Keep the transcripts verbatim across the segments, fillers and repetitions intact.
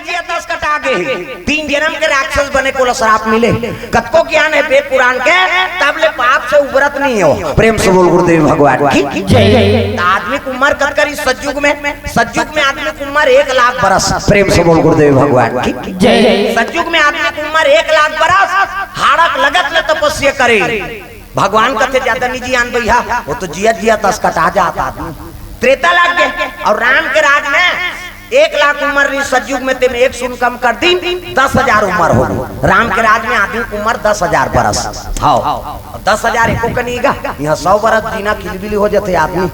जियत अस कटा गे हे। तीन जनम के राक्षस बने के ओला श्राप मिले। कतको ज्ञान हे वेद पुराण के, तब ले पाप से उबरत नहीं हो। प्रेम से बोल गुरुदेव भगवान की जय। त आदमी के उम्र कतका रहिस सतयुग में? सतयुग में आदमी के उम्र एक लाख बरस। प्रेम से बोल गुरुदेव भगवान की जय। सतयुग में आदमी के उम्र एक लाख बरस। हाड़क लगत ले तपस्या करे। भगवान कथे, "ज्यादा निजी आन भैया, वो तो जियत जियत अस कटा जात आदमी।" त्रेता लग गे अउ राम के राज में एक लाख उम्र रहिस सतयुग में, तेमे एक शून्य कम कर दिन, दस हजार उम्र हो गे। राम के राज में आदमी के उम्र दस हजार बरस। हव, दस हजार एको कनी गा, इहाँ सौ बरस जीना किलबिली हो जथे आदमी।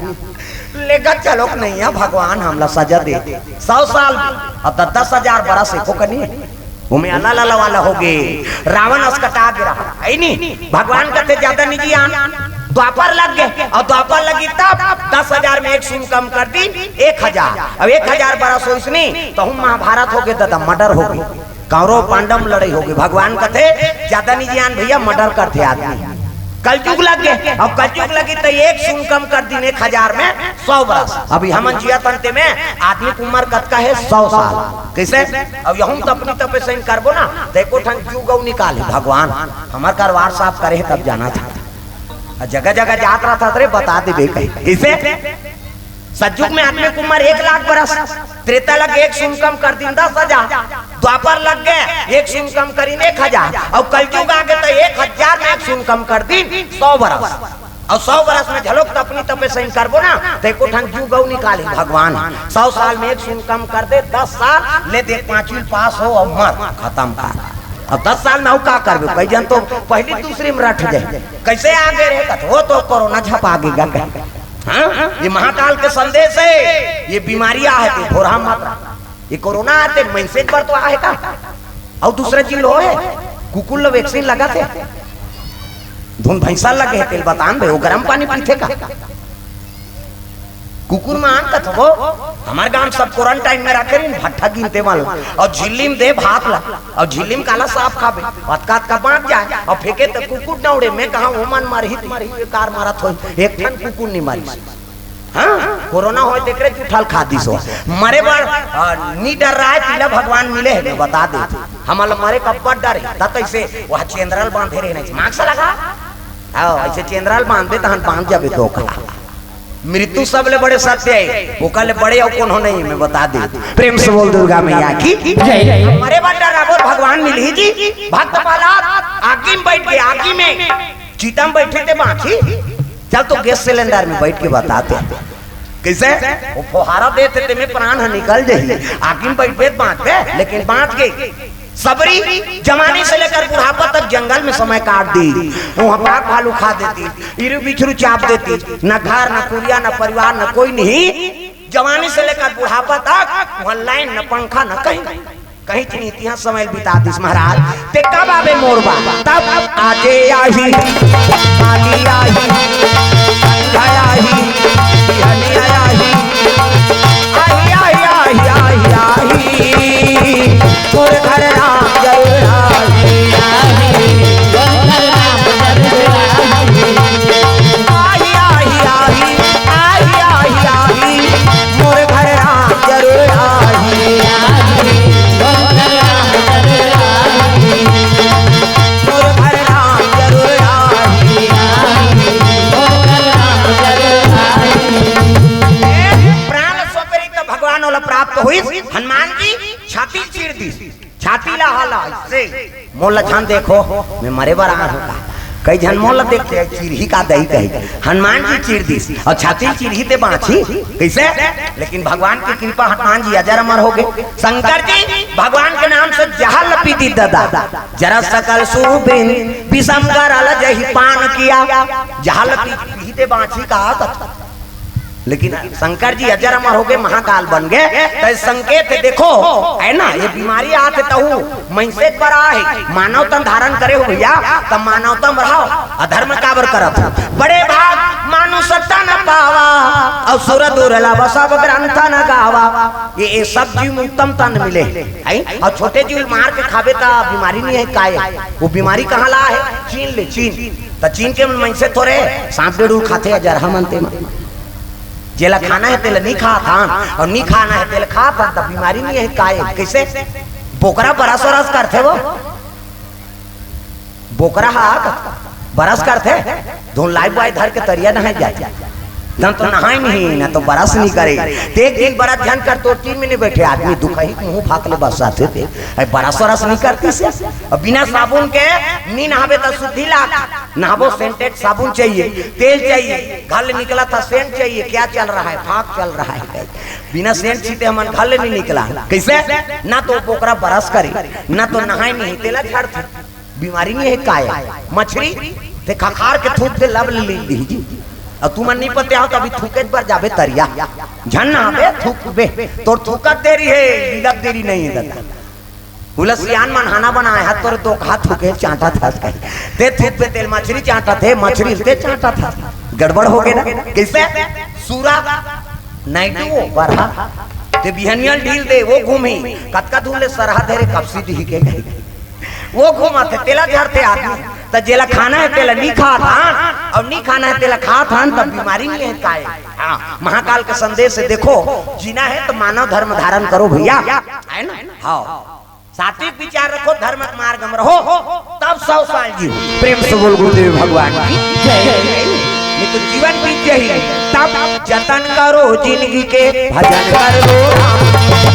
लेगा चलो नहीं है, भगवान हमला सजा दे, सौ साल में, अब त दस हजार बरस एको कनी। ओमे अलग अलग वाला हो गे, रावण अस कटा गे रहा, है नी? भगवान कथे, "ज्यादा निजी आन।" द्वापर लग गे, अउ द्वापर लगी तब दस हजार में एक शून्य कम कर दिन, एक हजार। अब एक हजार बरस होइस नी, त हूँ महाभारत हो गे, दादा, murder हो गे, कौरव पांडव में लड़ाई हो गे। भगवान कथे, "ज्यादा निजी आन भैया, murder करथे आदमी।" कलयुग लग गे, अउ कलयुग लगी त एक शून्य कम कर दिन, एक हजार में सौ बरस। अभी हमन जियत हन तेमे आदमी के उम्र कतका हे? सौ साल। कइसे? अब यहूँ त अपनी तपे सही करबो ना, त एको ठन जुग अउ निकालही भगवान। हमर करवार साफ करे हे तब जाना था। अउ जगह जगह जात रहत हस रे, बता देबे कहे। कइसे? सतयुग में आदमी के उम्र एक लाख बरस, त्रेता लग एक शून्य कम कर दिन, दस हजार। द्वापर लग गे, एक शून्य कम करिन, एक हजार। अउ कलयुग आ गे त एक हजार में एक शून्य कम कर दिन, सौ बरस। अउ सौ बरस में घलोक त अपनी तपे सही करबो ना, त एको ठन जुग अउ निकालही भगवान। सौ साल में एक शून्य कम कर दे, दस साल ले दे, पांचवी पास हो अउ मर, खतम कर। अब दस साल में अउ का करबे? कई झन तो पहली दूसरी में रट जाए। कइसे आ गे रे? कथे, "वो तो कोरोना झपा गे गा।" हाँ? ये महाकाल के संदेश हे, ये बीमारी आहे ते भोरहा मत। ये कोरोना आय ते मइनसे बर तो आहे का? अउ दूसरा जीव लो हे, कुकुर ल vaccine लगत हे, धुन भैंसा लगे हे, तेला बतान भई, वो गरम पानी पीथे का? कुकुर मान कथबो, हमर गांव सब quarantine में रखे रहिन, भट्ठा गिनते वाला, अउ झिल्ली में दे भात ला, अउ झिल्ली में काला साफ खाबे, अतका अतका बांट जाए, अउ फेंके त कुकुर दौड़े। मैं कहा, "ओमन मरही त मरही, बेकार मारत होही, एक ठन कुकुर नहीं मरिस।" हाँ, कोरोना होय तेकरे जूठा ल खा दिस हो। मरे बर, अ, नी डर्राय, तिला भगवान मिले हे, मैं बता देत हूँ। हमन ल मरे के अब्बड़ डर हे, त तइसे वह चेंदरा ल बांधे रहे नहीं, mask लगा। हाँ, अइसे चेंदरा ल बांध दे, तहन बांध जाबे तो का। मृत्यु सबले बड़े सत्य हे, ओकर ले बड़े अउ कोनो नहीं, मैं बता देत हूँ। प्रेम से बोल दुर्गा मैया की जय। मरे बर डर्राबो, भगवान मिलही जी। भक्त प्रहलाद आगी में बइठ गे, आगी में, चिता में बइठे ते बांचही। चल तो गैस सिलेंडर में बइठ के बता दे। कइसे? वो फोहारा देथे तेमे प्राण ह निकल जाही। आगी में बइठबे त बांचबे, लेकिन बांच गे। सबरी जवानी से लेकर बुढ़ापा तक जंगल में समय काट दी। वहाँ बाघ भालू खा देतिस, इरु बिछरू चाप देतिस, न घर, न कुरिया, न परिवार, न कोई नहीं। जवानी से लेकर बुढ़ापा तक वहाँ लाइन, न पंखा, न कहीं। कहीं चीनी इतिहास समय बिता दिस महाराज। ते कब आबे मोर बर? तब आजे आही, काली आही, संझा आही, बिहनिया आही। आही, आही, आही, आही, आही। तोर घर राम जरूर आही। आही, आही, आही, आही, आही, आही। मोर घर राम जरूर आही। मोर घर राम जरूर आही। प्राण सौंपे रहिस त भगवान ओला प्राप्त होइस। हनुमान जी छाती चीर दिस, छाती ला हाला से, "मोला झन देखो, मैं मरे बर आए हूँ का?" कई झन मोला देख के चिरही का दही कही। हनुमान जी चीर दिस अउ छाती ल चिरही ते बांचही कइसे? लेकिन भगवान की कृपा, हनुमान जी अजर अमर हो गे। शंकर जी भगवान के नाम से जहर ल पी दिस दादा, जरा सकल सुबिन विषम गरल जही पान किया। जहर ल पी, पीही ते बांचही का कथे। लेकिन शंकर जी अजर अमर हो गे, महाकाल बन गे, त संकेत हे, देखो, है ना, ये बीमारी आत हे तहू मइनसे बर आए हे, मानव तन धारण करे हो भैया, त मानवता में रहो, अधर्म काबर करत हो? बड़े भाग मानुष तन पावा, अउ सुर दुर्लभ सब ग्रंथ न गावा। ये, ये सब जीव में उत्तम तन मिले हे, हैं? अउ छोटे जीव मार के खाबे त बीमारी नहीं हे, काय? वो बीमारी कहाँ ला हे? चीन ले, चीन। त चीन के मन मइनसे थोरे, सांप डेढ़ खाथे, अजरहा मन ते मन। जेला खाना हे तेला नी खात हन, अउ नी खाना हे तेला खात हन, त बीमारी नी हे काय? कइसे? बोकरा बरस वरस करथे वो? बोकरा हा बरस करथे? धुन लाई बाई धर के तरिया नहाय जाथे। न तो नहाय नहीं, न तो बरस नहीं करे। ते एक दिन बरस झन कर तो तीन महीने बैठे आदमी दुखही मुंह फाक ले बस आथे ते। अरे बरस वरस नहीं करती से। अब बिना साबुन के नी नहाबे त शुद्धि लाग। नहाबो सेंटेड साबुन चाहिए, तेल चाहिए, घर ले निकला था सेंट चाहिए। क्या चल रहा है? फाक चल रहा है। बिना सेंट छीटे हमन घर ले नहीं निकला। कइसे? ना तो बोकरा बरस करे, ना तो नहाय नहीं, तेला झड़थे। बीमारी नहीं हे काय? मछरी ते खखार के थूक दे, लब ले ली जी। अउ तुमन नहीं पते हो तो अभी थूके बर जाबे तरिया, झन नहाबे थूकबे। तोर थूकत देरी हे, लीलत देरी नहीं हे दादा। उला सियान मन हाना बनाए हाथ तोर दो हाथ थूके चांटा था कहीं। ते थूकबे तेल मछरी चांटा थे, मछरी ते चांटा था। गड़बड़ हो गए ना? कइसे? सूरा नहीं तो वो बरहा। ते बिहनिया ल ढील दे, वो घूमी। कतका दूर ले सरहा धरे कपसी दिही के कहीं। वो घूमत हे, तेला झरथे आदमी। त जेला खाना हे तेला नी खात हन, अउ नी खाना हे तेला खात हन, तब बीमारी नी हे काय? हाँ, महाकाल के संदेश हे, देखो, जीना हे त मानव धर्म धारण करो भैया, है ना? हाँ, सात्विक विचार रखो, धर्म के मार्ग में रहो, तब सौ साल जीवो। प्रेम से बोल गुरुदेव भगवान की जय। नहीं तो जीवन बीत जाही। तब जतन करो जिंदगी के, भजन कर लो राम।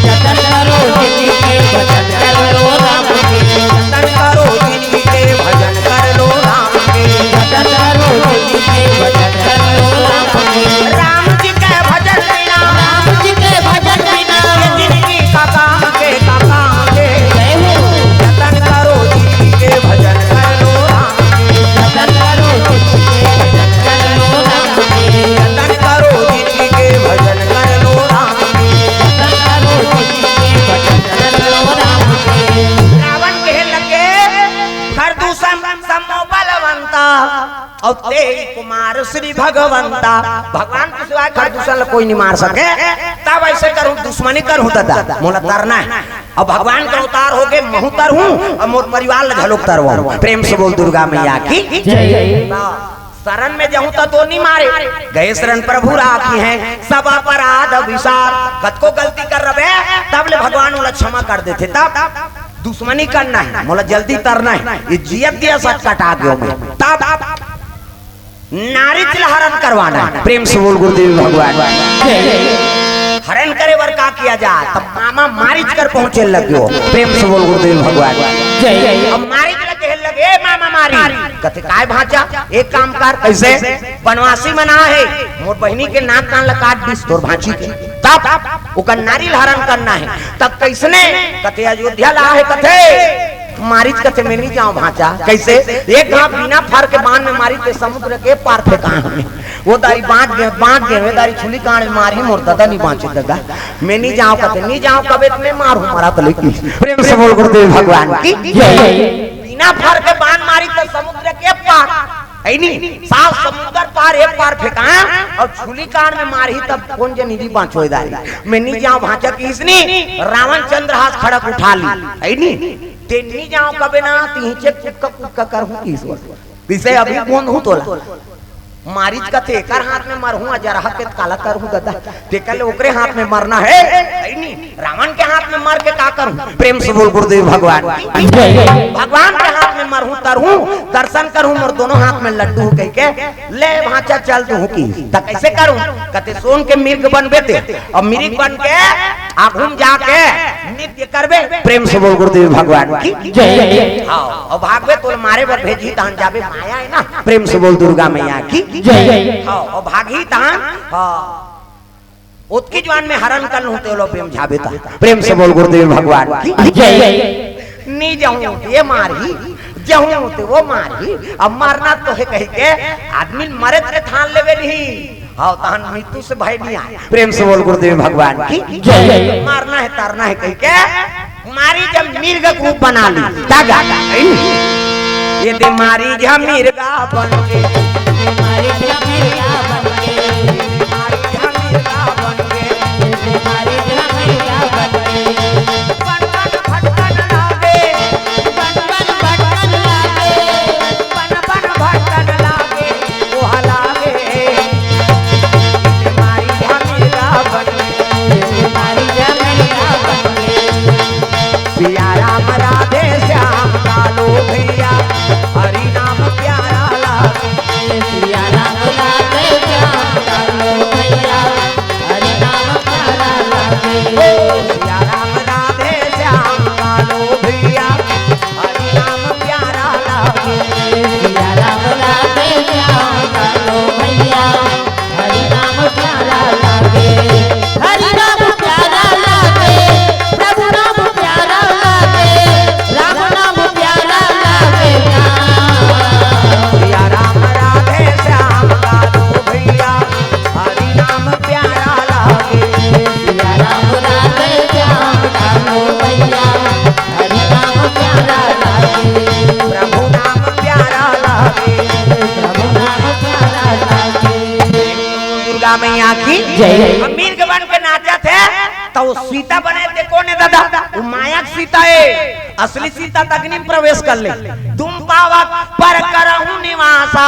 जतन करो जिंदगी के, भजन कर लो राम के। जतन करो जिंदगी के, भजन कर लो राम के। जतन करो जिंदगी के, भजन कर लो राम के। राम जी के भजन बिना, राम जी के भजन बिना, ये जिंदगी का काम के, का काम के। जय हो। जतन करो जिंदगी के, भजन कर लो राम के। जतन करो जिंदगी के, भजन कर लो राम के। जतन करो जिंदगी के, भजन कर लो राम के। जतन करो जिंदगी के, भजन कर लो राम के। रावण कहे लगे, "खरदूषण समो बलवंता, अउ तेहि कुमार श्री भगवंता।" भगवान के सिवाय खरदूषण ल कोई नहीं मार सके। तब अइसे करहूं, दुश्मनी करहूं दादा, मोला तरना हे। अब भगवान के अवतार हो गए, महूं तरहूं अउ मोर परिवार ल घलोक तरवाहूं। प्रेम से बोल दुर्गा मैया की जय। शरण में जाहूं त तो नहीं मारे, गए शरण प्रभु राखिहैं सब अपराध विसार। कतको गलती कर रबे, तब ले भगवान ओला क्षमा कर देथे। तब दुश्मनी करना हे, मोला जल्दी तरना हे, ये जियत दिया सच कटा गयो मैं। तब नारिच ला हरण करवाना हे। प्रेम से बोल गुरुदेव भगवान। हरण करे बर का किया जाए? तब मामा मारिच कर पहुंचे लग गयो। प्रेम से बोल गुरुदेव भगवान। अब मारिच ला कहे लगे, "ए मामा मारिच।" कथे, "काय भांचा?" "एक काम कर।" "कइसे?" "बनवासी मन आए हे, मोर बहिनी के नाक कान ला काट दिस तोर भांची के।" तब ओकर नारी ला हरण करना हे। तब कइसने? कथे, "अयोध्या ला आए हे।" कथे, मारिच कथे, "मैं नहीं जाऊं भांचा।" कइसे? "एक घांव बिना फर के बान में मारिच ते समुद्र के पार फेंकाहूं मैं।" वो दारी बांच गए, बांच गए, वो दारी छुली कांड़ में मारही, मोर ददा नहीं बांचे ददा। "मैं नहीं जाऊं," कथे, "नहीं जाऊं कबे त मैं मारहूं, मरा त लेकिन।" प्रेम से बोल गुरुदेव भगवान की जय। बिना फर के बान मारिच ते समुद्र के पार, है नी? सात समुंदर पार, एक पार फेंका, अउ छुली कांड़ में मारही तब कोन जनी नी बांचो दारी। "मैं नी जांव भांचा" किहिस नी, रावण चंद्रहास खड़ग उठा ली, है नी? "ते नी जांव कबे ना, तिहिचे कुतका कुतका करहूं" किहिस। कइसे अभी बोंद हूं तोला। मारिच कथे, "एकर हाथ में मरहूं, अजरहा के काला करहूं ददा।" तेकर ले ओकरे हाथ में मरना हे, है नी? रावण के हाथ में मर के का करहूं? प्रेम से बोल गुरुदेव भगवान की जय। भगवान के हाथ में मरहूं, तरहूं, दर्शन करहूं, मोर दोनों हाथ में लड्डू कहिके, "ले भांचा चल दूहूं" किहिस। त कइसे करहूं? कथे, "सोन के मिर्ग बनबे ते, अउ मिर्ग बन के आगू म जाके नृत्य करबे।" प्रेम से बोल गुरुदेव भगवान की जय। हाँ, अउ भागबे, तोला मारे बर भेजही, तहन जाबे, माया हे ना। प्रेम से बोल दुर्गा मैया की जय। हाँ, अउ भागही तहन, हाँ। ओतकी जुवार में हरण कर लूं, तेलो प्रेम झाबे ता। प्रेम से बोल गुरुदेव भगवान की जय। "नी जाहूं ते मारही, जाहूं ते वो मारही, अब मरना तो हे" कहिके आदमी मरे के ठान लेवे नहीं। हाँ, तहन मृत्यु से भय नहीं आय। प्रेम से बोल गुरुदेव भगवान की जय। मरना हे, तरना हे कहिके मारिच हा मिर्ग के रूप बना ली। तागा। ये दे मारिच हा मिर्गा बन के। मारिच हा मिर्गा बन के। मारिच हा मिर्गा बन के। मारिच हा मिर्गा बन के। बन बन भटकन लागे। बन बन भटकन लागे। बन बन भटकन लागे। ओहा लागे। ये दे मारिच हा जय। अब मिर्ग बन के नाचत हे, त वो सीता बने ते कोन हे दादा? वो माया के सीता हे। असली सीता त अग्नि में प्रवेश कर ले। तुम पावक पर करहूं निवासा।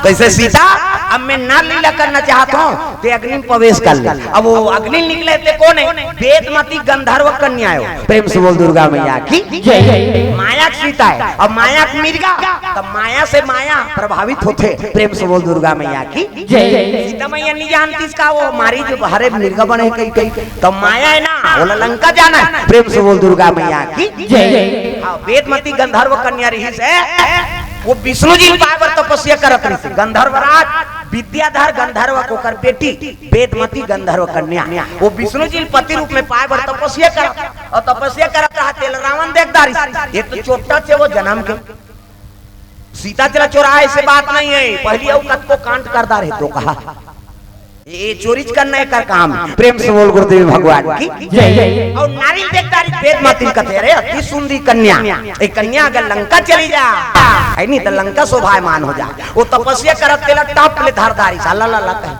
कैसे सीता? अब मैं नर लीला करना चाहत हूं, ते अग्नि में प्रवेश कर ले। अब वो अग्नि निकले ते कोन हे? वेदमती गंधर्व कन्या हे। प्रेम से बोल दुर्गा मैया की जय। माया के सीता हे, अब माया के मिर्गा, तब माया से माया प्रभावित होथे। प्रेम से बोल दुर्गा मैया की जय। सीता मैया नहीं जानतीस का वो मारी जो हरे मिर्गा बने कही कही, तब माया हे ना, बोला लंका जाना हे। प्रेम से बोल दुर्गा मैया की जय। हाँ, वेदमती गंधर्व कन्या रहिस हे, वो विष्णु जी पाए बर तपस्या करत रहिस हे। गंधर्व राज विद्याधर गंधर्व, ओकर बेटी वेदमती गंधर्व कन्या, वो विष्णु जी पति रूप में पाए बर तपस्या करत, और तपस्या करत रहा, तेला रावण देख डारिस। एक तो चोट्टा से वो जन्म के सीता चला चोरा, ऐसे बात नहीं हे, पहली अउ कतको कांड कर डारे तो कहा, ये चोरी करना एकर काम। प्रेम से बोल गुरुदेव भगवान की जय। और नारी देख डारिस, वेदमती कथे, अरे अति सुंदरी कन्या, ये कन्या अगर लंका चली जा, हे नहीं तो लंका शोभायमान हो जा। वो तपस्या करत तेला टाप ले धर डारिस, ला ला ला कही,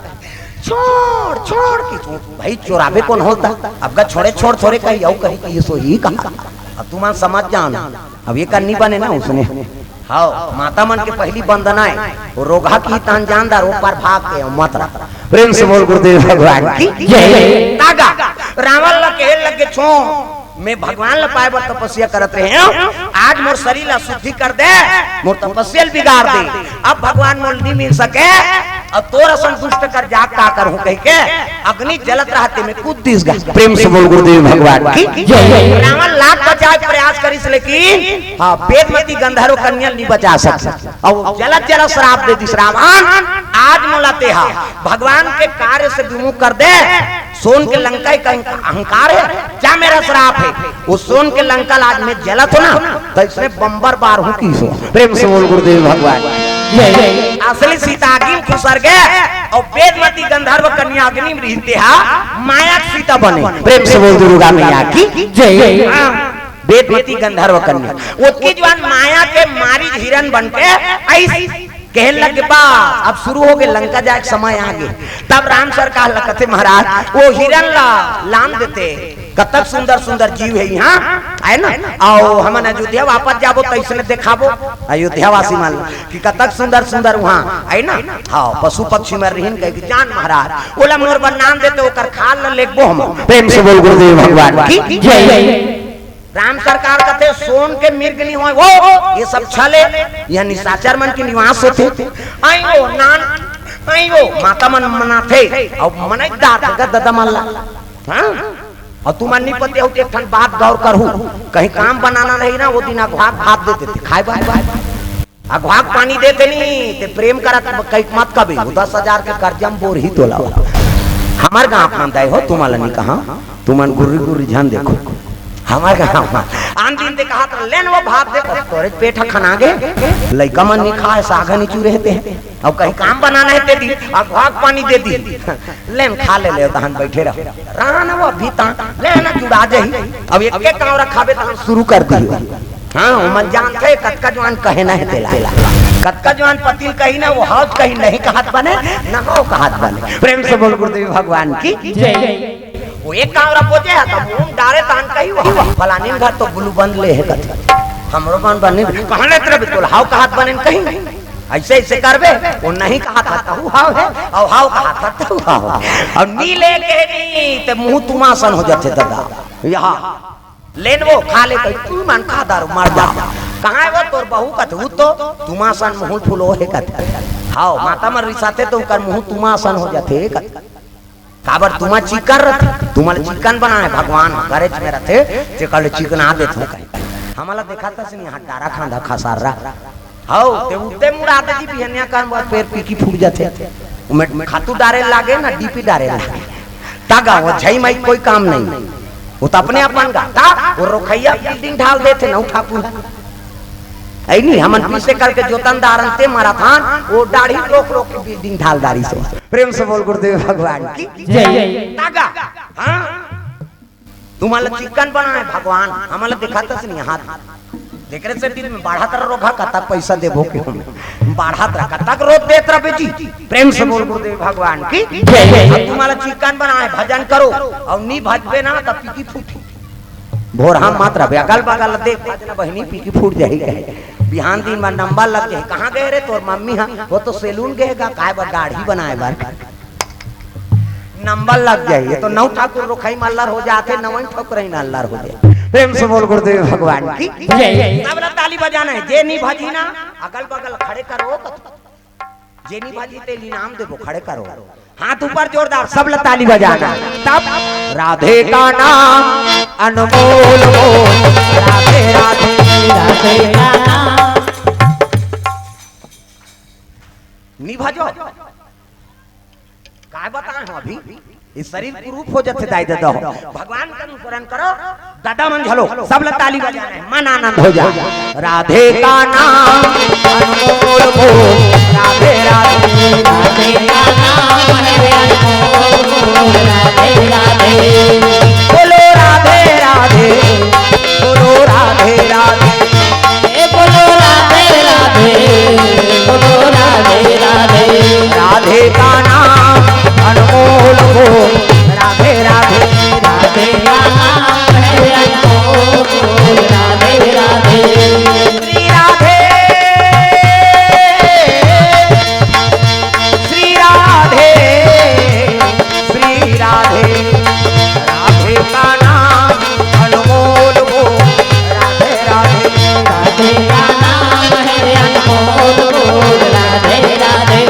छोड़ छोड़ की छोड़, भाई चोराबे कोन होता? अब का छोड़े छोड़ थोड़े कही, अउ कही कि ये सो ही कहा। अब तुमन समझ जाओ ना, अब ये करनी बने ना उसने। हाँ, माता मन के पहली वंदना हे, वो रोगहा की तान जानदार, वो पर भाग के मत रहा। प्रेम से बोल गुरुदेव भगवान की जय। तागा रावण ला कहे लगे, छो मैं भगवान ला पाए बर तपस्या करत रहे हूँ, आज मोर शरीर ला शुद्धि कर दे, मोर तपस्या ला बिगाड़ दे। अब भगवान मोल नहीं मिल सके, अब तोर असन दुष्ट कर जा का करहूँ कह के अग्नि जलत रहते में कूद दिस गा। प्रेम से बोल गुरुदेव भगवान की जय। रावण लाख बचाए प्रयास करिस, लेकिन हाँ, वेदमती गंधर्व कन्या नहीं बचा सके। अब जलत जलत श्राप दे दिस, रावण आज मोला तेहा भगवान के कार्य से विमुख कर दे। सोन के लंका का अहंकार हे, क्या मेरा श्राप हे? वो सोन के लंका ला आज मैं जलत हूँ ना, तो इसने बम्बर बार हूँ की सो। प्रेम से बोल गुरुदेव भगवान। जय। असली सीता अग्नि में खुसर गे, और वेदमती गंधर्व कन्या अग्नि में रहते हा, माया के सीता बने। प्रेम से बोल दुर्गा मैया की जय। हाँ, वेदमती गंधर्व कन्या, ओतकी जुवान माया के मारी हिरन बन के ऐस कहे लगे, बा अब शुरू हो गे, लंका जाए के समय आ गे। तब राम सरकार ला कथे, महाराज, वो हिरन ला लान देते, कतक सुंदर सुंदर जीव हे यहाँ, हे ना? अउ हमन अयोध्या वापस जाबो त अइसने देखाबो अयोध्या वासी मन ला कि कतक सुंदर सुंदर वहाँ, हे ना? हाँ, पशु पक्षी मन रहिन कहे कि जान महाराज, ओला मोर बर लान देते, ओकर खाल ला लेगबो हम। प्रेम से बोल गुरुदेव भगवान की जय। राम सरकार कथे, सोन के मिर्ग नहीं होय, वो ये सब छले, यह निशाचर मन के निवास होथे। आई वो नान, आई वो माता मन मनाथे, अउ मनई दात का ददा मन ला। हाँ? अउ तुमन नहीं पते हो, एक ठन बात गौर करहू, कहीं काम बनाना रही ना, वो दिन अघवाक भात दे देते, खाए बाय बाय। अघवाक पानी देते नहीं, ते प्रेम करत कई मत कबे, वो दस हजार के कर्जा में बोरही तोला। हमर गाँव में दे हो, तुमन ला नहीं कहा, तुमन गुर्री गुर्री झन देखो। हमर गाँव में आन दिन ते कहा था, लेन वो भात दे, तोरे पेट ह खना गे, लइका मन नहीं खाए, साग नहीं चूरे हे ते। अब कहीं काम बनाना हे ते दी, अघवाक पानी दे दी, लेन खा ले, ले तहन बैठे रहो। रहा ना वो अभी ता, ले ना जुड़ा जाही। अब एक एक कांवरा खाबे तहन शुरू कर दी। हाँ, ओमन जानथे कतका जुवान कहे ना हे तेला। कतका जुवान पतिल कही ना, वो हौज कही नहीं कहत बने, ना हो कहत बने। प्रेम से बोल गुरुदेव भगवान की जय। वो एक कांवरा पोजे हे, तब मुंह डारे तान कही, वो फलानी घर तो बुलू बंद ले हे कथे। हमरो मन बने, कहाँ लेत रहे बिल्कुल, हाव कहत बने कहीं। ऐसे ऐसे करबे, वो नहीं कहत हा, तहु हाव हे, अउ हाव कहत हा, तहु हाव हे। अब नी ले के नी, ते मुंह तुमासन हो जाथे दादा। यहाँ लेन वो खा ले, कहीं तुमन खा दारू, मर जा। कहाँ हे वो तोर बहू कथे, वो तो तुमासन मुंह फुलो हे कथे। हाव, माता मन रिसाथे तो ओकर मुंह तुमासन हो जाथे कथे। काबर तुमा चिक्कन रथे, तुमा ल चिक्कन बनाए भगवान, गरज में रथे, तेकर ले चिकना देथों कहे। हमला देखा तस नहीं, हाथ डारा खांधा खसार रहा। हौ, ते उते मुड़ा दे जी, बिहनिया कान बार पेड़ पीकी फूट जाथे। उमे खातू डारे लागे ना, डीपी डारे लागे। तागा, वो झई माई कोई काम नहीं। वो तो अपने अपन गा। ता, वो रोखैया बिल्डिंग ढाल देथे ना, उठा पूरा। ऐ नहीं, हमन पीसे करके जोतन दारन ते मराथन, वो डाढ़ी रोक रोक के बिल्डिंग ढाल दारी से। प्रेम से बोल गुरुदेव भगवान की जय। तागा, हाँ? तुम्हारा चिकन बनाए भगवान, हमला दिखाता से नहीं हाथ। तेकरे सेती में बाढ़त रह रोगहा, कतक पैसा देबो के हम। बाढ़त रह, कतक रोज देत रह बेटी। प्रेम से बोल गुरुदेव भगवान की जय। अब तुम्हारा चिकन बनाए, भजन करो और नी भजबे ना, तब पीकी फूटी। भोरहा मत रहबे, अगल बगल देख, आज ना बहिनी पीकी फूट जाही कहे। बिहान दिन में नंबर लग जाही, कहाँ गए रे तोर मम्मी? हाँ, वो तो सैलून गए गा, काय बर? दाढ़ी बनाए बर। नंबर लग जाही, ये तो नौ ठाकुर रोखई में अल्लर हो जाथे, नवई ठकुरई में अल्लर हो जाथे। प्रेम से बोल गुरुदेव भगवान की जय। सब ला ताली बजाना है, जे नी भजी ना, अगल बगल खड़े करो, जे नी भजी ते इनाम देबो, खड़े करो, हाथ ऊपर जोरदार, सब ला ताली बजाना। तब राधे का नाम अनमोल हो, राधे राधे। राधे का नाम। नी भजो, काय बताए हो अभी? ये शरीर कुरूप हो जाथे दाई ददा हो। भगवान का अनुकरण करो, ददा मन झलो, सब ला ताली बजाना है, मन आनंद हो जाए। राधे का नाम अनमोल हो, राधे राधे। राधे का नाम है अनमोल, राधे राधे। बोलो राधे राधे, बोलो राधे राधे। ए बोलो राधे राधे, बोलो राधे राधे। राधे का नाम अनमोल हो, राधे राधे। राधे का नाम है अनमोल, राधे राधे। श्री राधे, श्री राधे, श्री राधे। राधे का नाम अनमोल हो, राधे राधे। राधे का नाम है अनमोल हो, राधे राधे।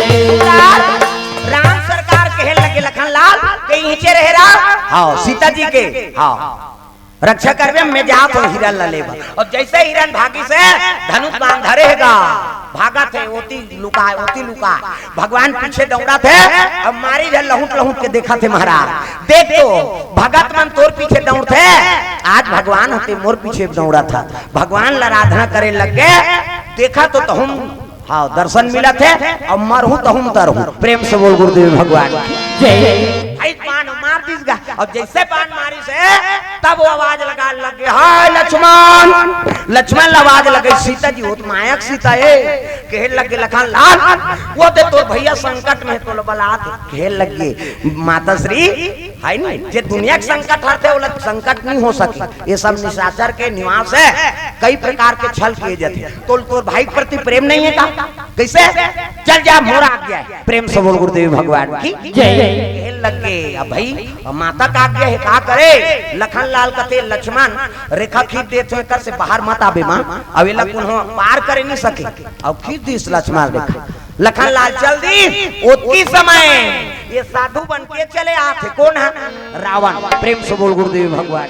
राम सरकार कहे लगे लखन लाल के इहिंचे रहे राम। हाँ, सीता जी के, हाँ, रक्षा करबे, मैं जात हों हिरन ला लेबा। अब जैसे हिरन भागी से धनुष बाण धरे हे गा, भागत हे, ओती लुका, ओती लुका। भगवान पीछे दौड़त हे, अब मारी झन लहुट लहुट के देखत हे महाराज। देख तो, भगत मन तोर पीछे दौड़त हे, आज भगवान हते मोर पीछे दौड़त हे। भगवान ला आराधना करे लग गे, देखा तो तहूँ हाँ, दर्शन मिलत हे, अब मरहूँ तहूँ तरहूँ। प्रेम से बोल गुरुदेव भगवान की जय। भाई बाण मार दिस गा, अब जैसे बाण मारिस हे, तब वो आवाज लगा लग गे, "हाय लक्ष्मण।" लक्ष्मण ला आवाज लगे, सीता जी, वो तो माया के सीता हे, कहे लग गे, "लखन लाल, वो दे तोर भैया संकट में हे, तोला बलात हे।" कहे लग गे, माता श्री, हे नी, जे दुनिया के संकट हरथे, ओला संकट नहीं हो सके। ये सब निशाचर के निवास हे, कई प्रकार के छल किए जाथे। तो तोर भाई के प्रति प्रेम नहीं हे का? कैसे? चल जा, मोर आज्ञा हे। प्रेम से बोल गुरुदेव भगवान की जय। कहे लग गे, अब भाई, माता का आज्ञा हे, का करे? लखन लाल कथे, "लक्ष्मण, रेखा खींच देत हों, एकर से बाहर मत आबे माँ, अब एला कोनो पार करे नहीं सके।" अब खींच दिस लक्ष्मण रेखा। लखन लाल चल दिस, ओतकी समय ये साधु बन के चले आथे। कोन हे? रावण। प्रेम से बोल गुरुदेव भगवान।